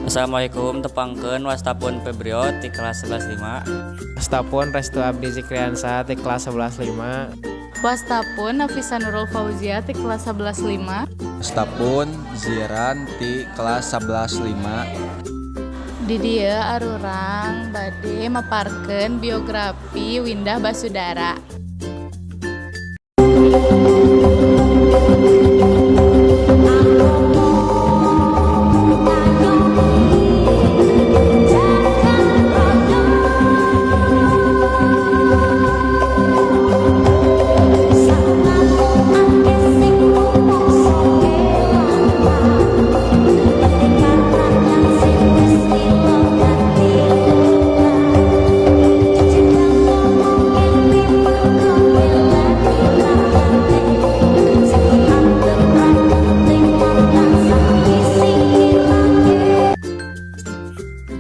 Assalamualaikum, tepangkeun, wasta pun Febrio ti kelas 11.5. Wasta pun Restu Abdi Zikriansa ti kelas 11.5. Wasta pun Nafisa Nurul Fauzia ti kelas 11.5. Wasta pun Ziran ti kelas 11.5. Di dieu arurang bade maparkeun biografi Windah Basudara.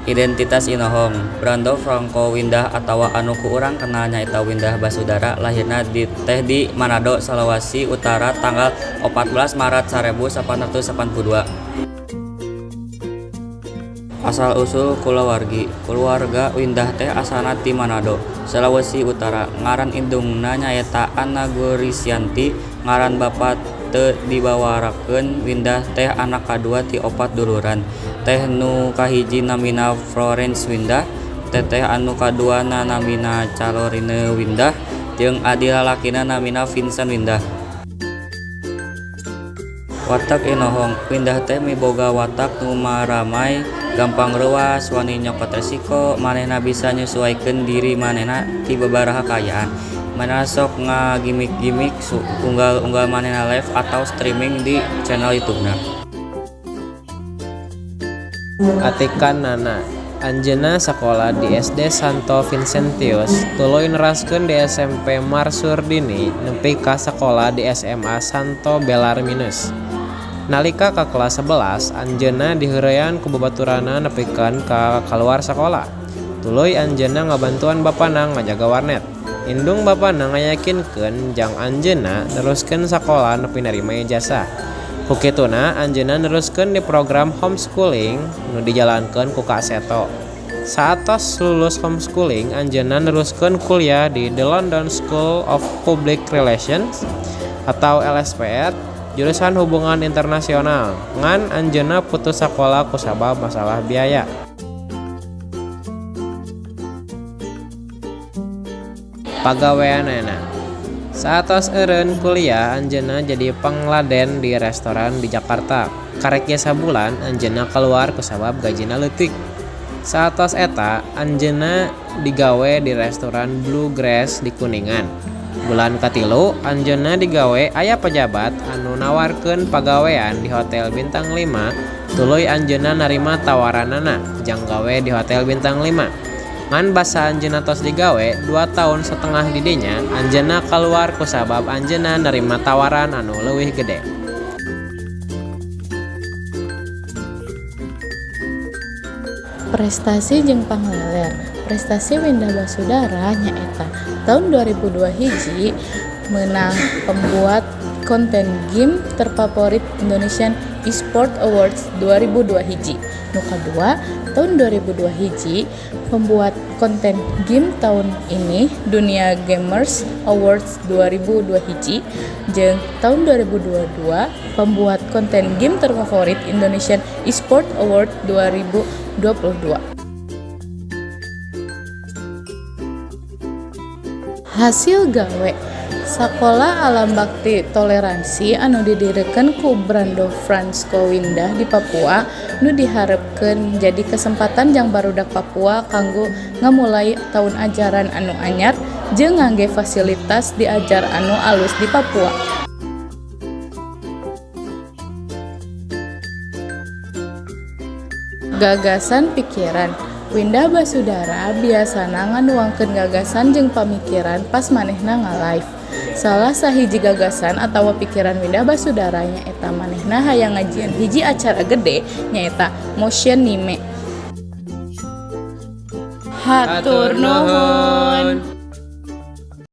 Identitas Inohong Brando Franco Windah atawa anu ku urang kenal nyaeta Windah Basudara, lahirna di teh di Manado, Sulawesi Utara, tanggal 14 Maret 1882. Asal usul kulawargi, kulawarga Windah teh asalna ti Manado, Sulawesi Utara. Ngaran indungna nyaeta Anna Gorisyanti, ngaran bapa teu dibawarakeun. Windah teh anak kadua ti opat duluran. Teh nu kahiji namina Florence Windah, teteh anu kaduana namina Caroline Windah, jeung adi lalakina namina Vincent Windah. Watak Inohong, Windah teh miboga watak nu maramay, gampang reuwas, wani nyokot resiko, manehna bisa nyesuaikeun diri manehna ti babaraha kaayaan. Manehna sok ngagimik-gimik unggal-unggal manehna live atawa streaming di channel YouTube-na. Atikan nana. Anjeunna sakola di SD Santo Vincentius, tuluy neraskeun di SMP Marsurdini nepi ka sakola di SMA Santo Bellarminus. Nalika ka kelas 11, anjeunna diheureuyan ku babaturanna nepikeun ka kaluar sakola. Tuluy anjeunna ngabantuan bapana ngajaga warnet. Indung bapana ngayakinkeun jang anjeunna neruskeun sakola nepi narima ijazah. Ku kituna anjeunna neruskeun di program homeschooling nu dijalankeun ku Kak Seto. Saatos lulus homeschooling, anjeunna neruskeun kuliah di The London School of Public Relations atau LSPR, jurusan Hubungan Internasional. Ngan anjeunna putus sakola kusabab masalah biaya. Pagaweanana. Saatos eureun kuliah, anjeunna jadi pangladen di restoran di Jakarta. Karek ge sabulan anjeunna kaluar kusabab gajina leutik. Saatos eta anjeunna digawe di restoran Blue Grass di Kuningan. Bulan katilu anjeunna digawe, aya pejabat anu nawarkeun pagawean di hotel bintang 5, tuluy anjeunna narima tawaranana jang gawe di hotel bintang 5. Ngan basa anjeunna tos digawe 2 taun setengah di dinya, anjeunna kaluar kusabab anjeunna narima tawaran anu leuwih gede. Prestasi jeung pangleler. Prestasi Windah Basudara nyaeta tahun 2002 hiji meunang pembuat konten game terfavorit Indonesian Esports Awards 2002 hiji. Nu kadua, tahun 2002 hiji pembuat konten game tahun ini Dunia Gamers Awards 2002 hiji, jeung tahun 2022 pembuat konten game terfavorit Indonesian Esports Award 2022. Hasil gawe. Sakola Alam Bakti Toleransi anu didirikeun ku Brando Franco Windah di Papua, nu diharepkeun jadi kesempatan jang barudak Papua kanggo ngamulai taun ajaran anu anyar jeung ngangge fasilitas diajar anu alus di Papua. Gagasan pikiran. Windah Basudara biasana nganuangkeun gagasan jeung pamikiran pas manehna nga-live. Salah sahiji gagasan atawa pikiran Windah Basudara nyaeta manehna hayang ngajieun hiji acara gede, nyaeta Motion Nime. Hatur nuhun.